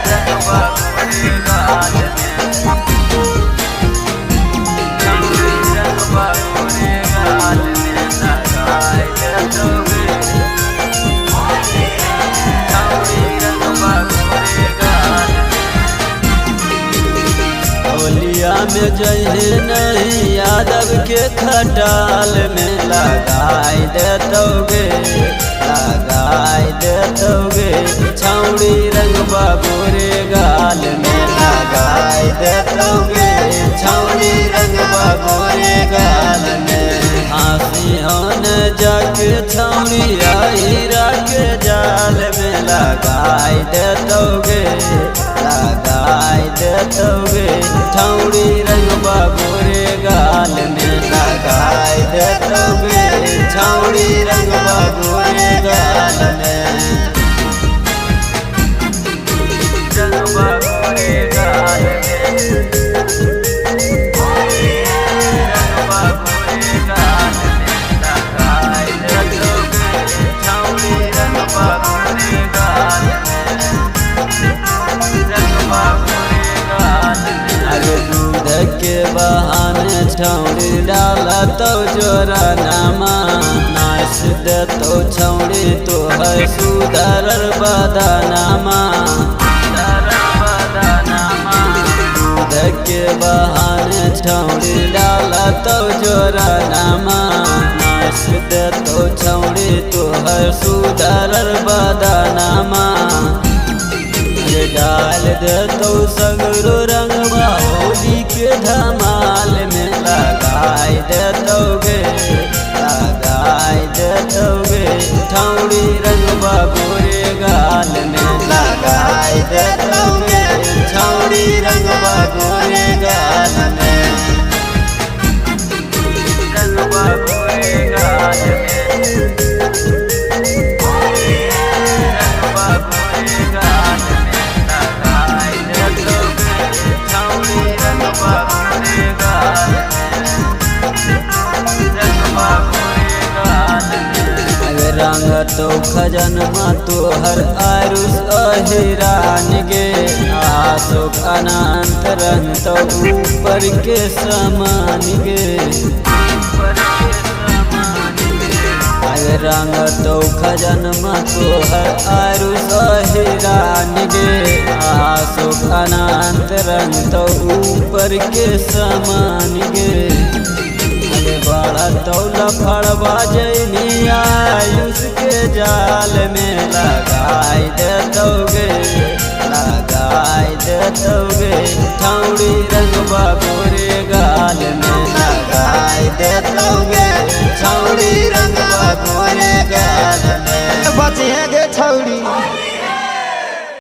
रंगवा गोरे गाल में छौड़ी रंगवा गोरे गाल में लगाई देतौगे छौड़ी रंगवा गोरे गाल होलिया में जहे नहीं यादव के खटाल में लगाई देतौगे लगाई देतौगे छौड़ी रंगवा गोरे गाल में लगाई देतौगे छौड़ी रंगवा गोरे गाल में फांसी होन जाके छौड़ी आई के जाल में लगाई देतौगे लगाई देतौगे छौड़ी रंगवा गोरे गाल में लगाई देतौगे छौड़ी रंगवा गोरे गाल में रंगवा गोरे गाल में रंगवा गोरे गाल में लगाई देतौगे छौड़ी रंगवा गोरे गाल में रंगवा गोरे गाल में अरे दूध के बहाने छौड़ी डाला तो जोरा नामा नाच देतो छौड़ी तो है सुधर बदनामा दूध के बहाने छौड़ी डाला तो जोरा नामा नाच देतो छौड़ी तो है सुधर बदनामा रे डाल देतो सगरो रंगवा होली के धमाल में लगाई देतौगे लगाई देतौगे छौड़ी रंगवा गोरे गाल में लगाई देतौगे छौड़ी रंगवा गोरे गाल में रंगवा गोरे गाल में रंगवा गोरे गाल में लगाई देतौगे छौड़ी रंगवा गोरे गाल में रंगवा गोरे गाल में अरे रंग तो खजनमा तोहर आरुष अहिरान गे आशोक अनंत रंग तो ऊपर के समान गे पर के समान अरे रंग तो खजनमा तोहर आरुष अहिरान गे आशोक अनंत रंग तो ऊपर के समान गे अरे बड़ा तौला फड़वा जैनी आयुष के जाल में लगाई देतौगे लगाई देतौगे छौड़ी रंगवा